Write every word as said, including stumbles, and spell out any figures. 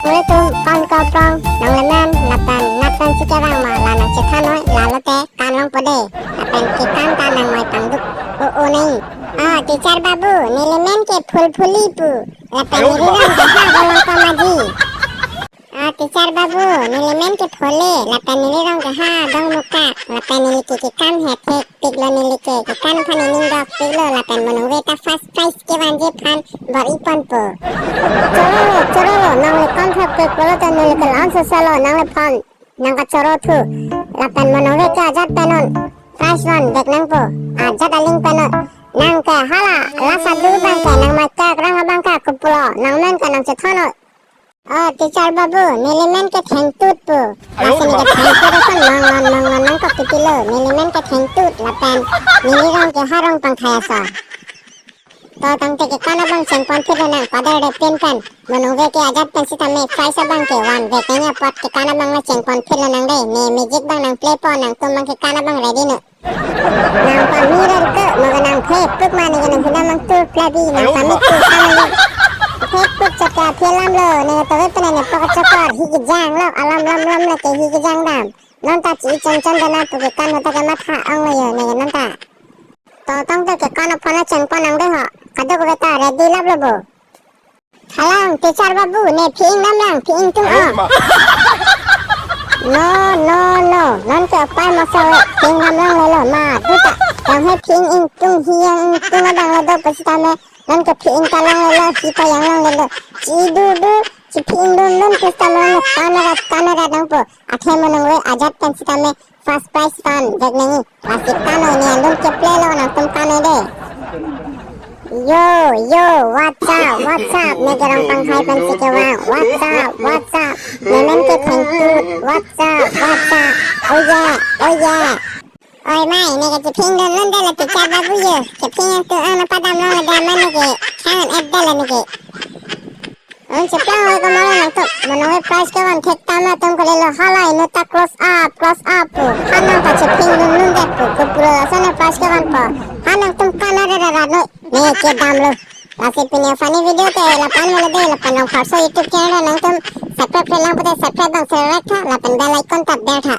Oi tum, kon koprong, nanglemen, lapen nat pensi kevang ma, la nangchethan noi, lalote kan longpo de, lapen kekan ta nangmai pangduk o-o nang. Ah, teacher babu, nelimen ke Phulphuli pu, lapen nelirong ke ha Bolong Pamaji. Ah, teacher babu, nelimen ke Phole, lapen nelirong ke ha Dongmukak, lapen neli ke kekan hethek piklo, neli ke kekan aphan ning dokpiklo, lapen Monongve ta first prize kevanji aphan bor-iponpo. Chorolo, chorolo, nangli kon thap ke pulote neli ke la-an sosolo, nangli phone nangkachoro thu. Lapen Monongve ke ajat pen non prize vanvek nangpo. Ajat aling pen non. Nang ke hala, la sadu abang ke nangmai kak rang abang ke kopulo, nangmen ke nangchethan noi. Oh, teacher babu, nelimen ke Thengtut pu. Ayo, lasi ne ma. Ke Thengtut ason monglon monglon nangkok titilo. Nelimen ke Thengtut lapen nelirong ke ha Rongpangkhai ason. To tangte kekan abang chengpon phit nang, pader de pin pen. Monongve ke ajat pen sitame prize abang ke vanvek nangji apot kekan abang nangchengpon phit nang de. Ne music abang nang play po, nangtum abang kekan abang ready no. Nang pamir ke, moga nang phepuk mane ke nang hidam nang tu plabi, nang pamir tu kamali. Phepuk chot ke aphi alam lo, ne tove pene ne pok chokor, hi kejang lo, alam lam lam le ke hi kejang dam. Non ta chi chon chon dana pu kekan ta ke matha ong lo yo, ne non ta. To tangte kekan aphone chengpon nang de ho, kadokave ta ready lap lo bo. Halang, teacher babu, ne phi-ing damlang, phi-ingtung. Ayo, ah, ma. No, no, no. Non ke apai masa we, phi-ing damlang lelo, ma, duta. Yang he phi-ing ingtung, hi yang ingtung abang le do pusitame. Non ke phi-ing kalang lelo, hi ta yang lang lelo. Chi du du, chi phi-ing dun dun pusitame, non ke kanara, kanara dangpo. Athe Monongve ajat pen sitame first prize vanvek nangji. Lasi kan noi, ne alun ke play lo, nangtum kan noi de. Yo, yo, what's up, what's up? Ne ke Rongpangkhai pensi kevang. What's up, what's up? Ne men ke Thengtut. What's up, what's up? Oh yeah, oh yeah. Oi mai, ne ke chephi-ing dun lun de le teacher babu yo. Chephi-ing yang tu ang napadam long le dam ne ke. Changan et de le ne ke. Ang cheplang hoi ko mane nangtum. Monongve prize kevan thek tame atum kalilo, hala inut ta close up, close up pu. Ha nang ta chephi-ing dun lun det pu. Kopulo lason ne prize kevanpo. Ha nangtum kanara ra ra noi. Ne kedam lo. Lasi pini funny video ke lapu-an helo de, lapen Rongpharso YouTube channel nangtum subscribe-le lang pute subscribe abang share like tha, lapen bell icon ta ber tha.